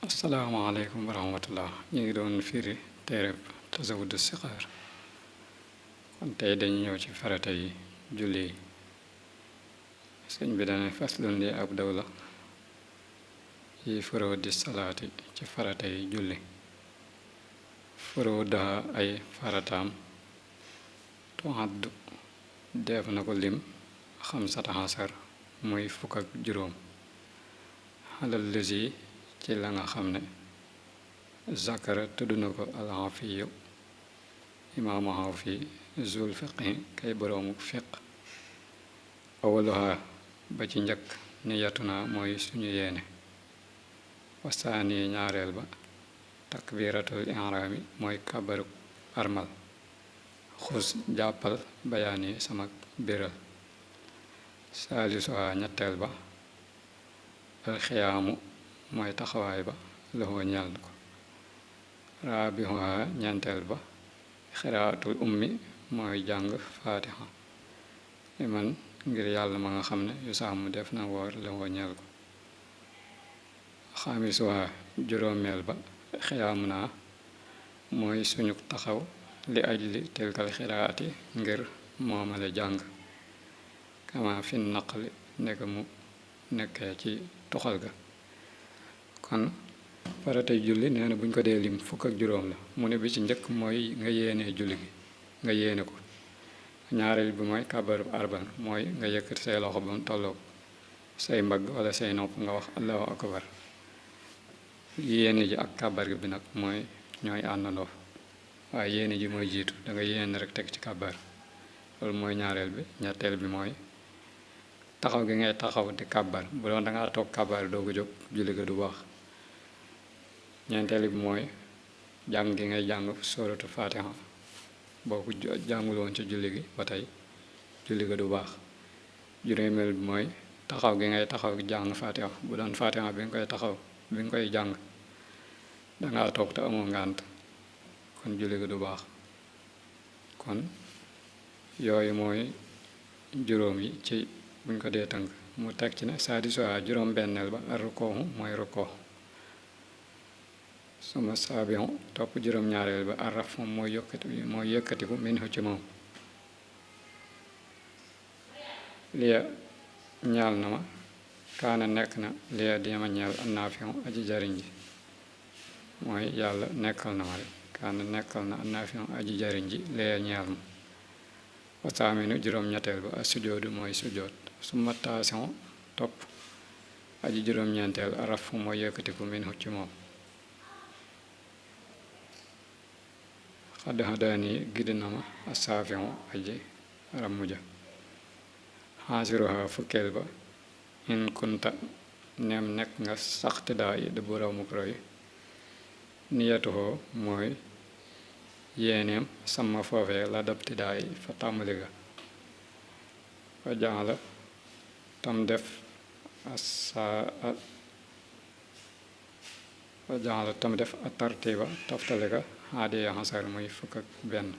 asalaamaaleykum wa rahmatullah ñu ngi doon firi téereb tasawudu sixaar kon tey dañu ñëw ci farata yi julli yi sëñ bi dana faslun li ab daw la yi furuudi salaati ci farata yi julli furuudaha ay farataam tuaddu def na ko lim xamsata xasar muy fukk ak juróom xalal lësi ci la nga xam ne zakara tudd na ko alxafiyu imaamu xafi zul fiqi kay boroomu fiq awaluha ba ci njëkk niyatuna mooy suñu yéene wasaani ñaareel ba takbiratul ihraami mooy kabaruk armal xus jàppal bayaani sama biral saalisuha ñetteel ba alxiyaamu mooy taxawaay ba loxoo ñal ko raabihuha ñeenteel ba xiraatul ummi mooy jàng faatiha liman ngir yàlla ma nga xam ne yu sàmm def na woor loxoo ñal ko xaamisuha juróomeel ba xiyaamu naa mooy suñu taxaw li ajli tilkal xiraati ngir moomale jàng kama fi naqli nekk mu nekkee ci toxal ga kon faratay julli nee na bu ñu ko dee lim fukk ak juróom la mu ne bi ci njëkk mooy nga yéenee julli gi nga yéene ko ñaareel bi mooy kàbbaru arban mooy nga yëkkati say loxo ba mu tolloog say mbagg wala say nopp nga wax allahu akbar yéene ji ak kàbbar bi nag mooy ñooy àndandoo waaye yéene ji mooy jiitu da nga yéene rek teg ci kàbbar loolu mooy ñaareel bi ñetteel bi mooy taxaw gi ngay taxaw di kàbbar bu doon da ngaa toog kàbbar doo ko jóg julli ga du baax ñeenteel bi mooy jàng gi ngay jàng sóoratu fatiha boo ko jànguloon ci julli gi ba tey julli ga du baax juróomeel bi mooy taxaw gi ngay taxaw jàng fatiha bu doon fatiha bi nga koy taxaw bi nga koy jàng dangaa toog te amoo ngànt kon julli ga du baax kon yooyu mooy juróom yi ci buñ ko dee tënk mu teg ci ne saadisuha juróom benneel ba ar rukoohu mooy rukoo suma saabihu topp juróom ñaareel ba arraf moom mooy yëkkatiku minhu ci moom liya ñaal na ma kaana nekk na liya dima ñeel annaafihu aji jariñ ji mooy yàlla nekkal na ma rek kaana nekkal na annaafihu aji jariñ ji liya ñeel ma wasaaminu juróom ñetteel ba as sujoodu mooy sujoot suma taasihu topp aji juróom ñeenteel arraf mooy yëkkatiku minhu ci moom xadd hadaani giddi na ma asaafihu aji rammuja xaasiruha fukkeel ba in kunta neem nekk nga saxti daa yi di boromuk roy niyatuhoo mooy yéeneem sama foofee la dabti daa yi fa tàmbali ga fa jaala tam def a tartiba toftale ga haadiya xasar muy fukk ak benn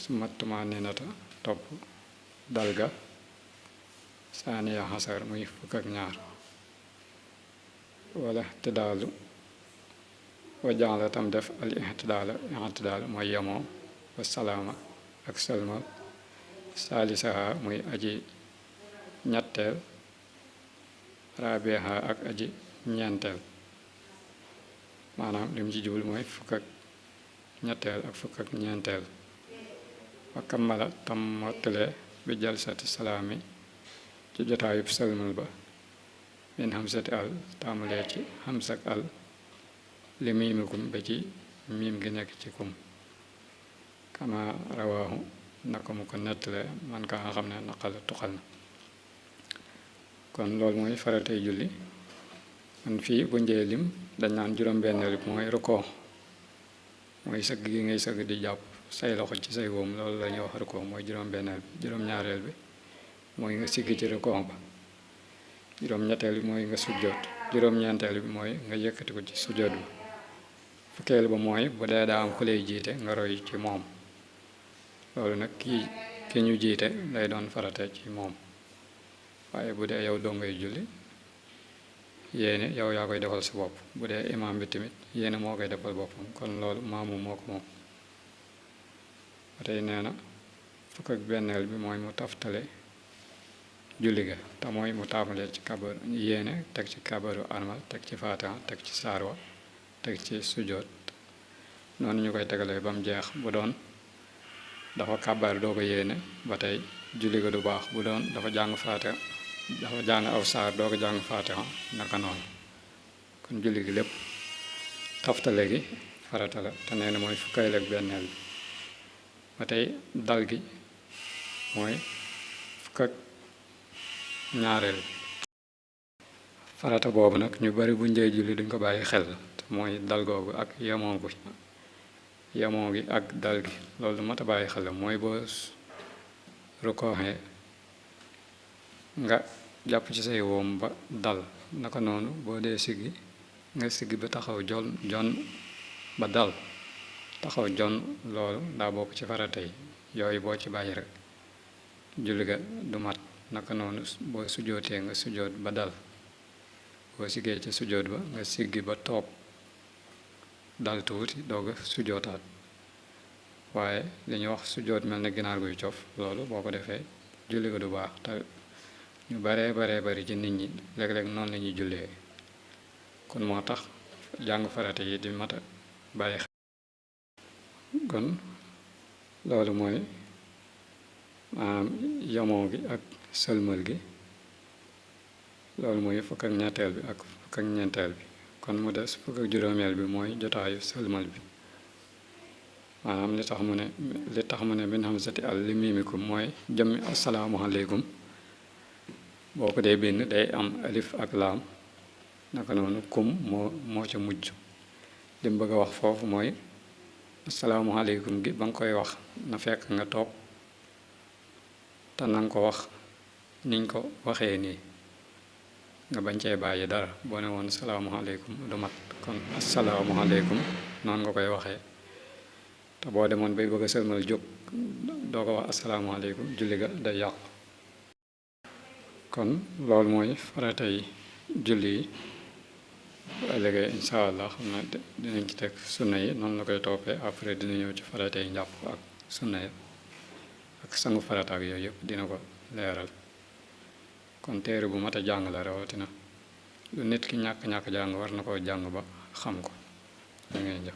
su mattuma ninata topp dalga saaniya xasar muy fukk ak ñaar wala ihtidaalu wa jaala tam def al ihtidaal mooy yemoo wa salaama ak salmal saalisaha muy aji ñetteel rabiha ak aji ñeenteel maanaam lim ci jublu mooy fukk ak ñetteel ak fukk ak ñeenteel wa kammala tam mottalee bi jalsati salaami ci jotaayub salmal ba min hamsati al tàmbalee ci hamsak al li miimikum ba ci miim gi nekk ci kum kama rawaahu naka mu ko nettalee man ka nga xam ne naqala tuxal na kon loolu mooy faratay julli man fii bu njee lim dañ naan juróom-benneel bi mooy rukkoo mooy sëgg gi ngay sëgg di jàpp say loxo ci say wóom loolu la ñuy wax rukkoo mooy juróom-benneel bi juróom-ñaareel bi mooy nga sigg ci rukkoo ba juróom-ñetteel bi mooy nga sujjoot juróom-ñeenteel bi mooy nga yëkkati ko ci sujjoot bi fukkeel ba mooy bu dee daa am ku lay jiite nga roy ci moom loolu nag ki ñu jiite lay doon farate ci moom waaye bu dee yow doo ngay julli yéene yow yaa koy defal sa bopp bu dee imaam bi tamit yéene moo koy defal boppam kon loolu maamu moo ko moom ba tey nee na fukk ak benneel bi mooy mu taftale julli ga te mooy mu taamulee ci kabar yéene teg ci kabaru armal teg ci faatiha teg ci saarwa teg ci sujjoot noonu ñu koy tegalee ba mu jeex bu doon dafa kàbbar doo ko yéene ba tey julli ga du baax bu doon dafa jàng faatiha dafa jàng aw saar doo ko jàng faatiha naka noonu kon julli gi lépp taftale gi farata la te nee na mooy fukkeel ak benneel bi ba tey dal gi mooy fukk ak ñaareel farata boobu nag ñu bari bu njëy julli duñ ko bàyyi xel te mooy dal googu ak yemoo gi ak dal gi loolu mat a bàyyi xel mooy boo rukkooxee nga jàpp ci say woom ba dal naka noonu boo dee siggi nga siggi ba taxaw jon ba dal taxaw jon loolu daa bokk ci farata yi yooyu boo ci bàyyi rek julli ga du mat naka noonu boo sujjootee nga sujjoot ba dal boo siggee ci sujjoot ba nga siggi ba toog dal tuuti doog a sujjootaat waaye li ñuy wax sujjoot mel ne ginaar guy cof loolu boo ko defee julli ga du baax te ñu baree bari ci nit ñi léeg-léeg noonu la ñuy jullee kon moo tax jàng farata yi di mat a bàyyi xel kon loolu mooy yamoo gi ak sëlmal gi loolu mooy fukk ak ñetteel bi ak fukk ak ñeenteel bi kon mu des fukk ak juróomeel bi mooy jotaayu sëlmal bi maanaam li tax mu ne min hamzati al li miimikum mooy jëmmi asalaamualeykum boo ko dee bind day am alif ak laam naka noonu kum moo ca mujj li mu bëgg a wax foofu mooy asalaamualeykum gi ba nga koy wax na fekk nga toog te na nga ko wax niñ ko waxee nii nga bañ cee bàyyi dara boo ne woon salaamualeykum du mat kon asalaamualeykum noonu nga koy waxee te boo demoon bay bëgg a sëlmal jóg doo ko wax asalaamualeykum julli ga day yàqu kon loolu mooy faratay julli yi léegi incha allah xam na dinañ ci teg sunna yi noonu la koy toppee après dina ñëw ci faratay njàpp ak sunna yi ak sangu farata ak yooyu yëpp dina ko leeral kon téere bu mat a jàng la rawatina lu nit ki ñàkk jàng war na koo jàng ba xam ko da ngay jëf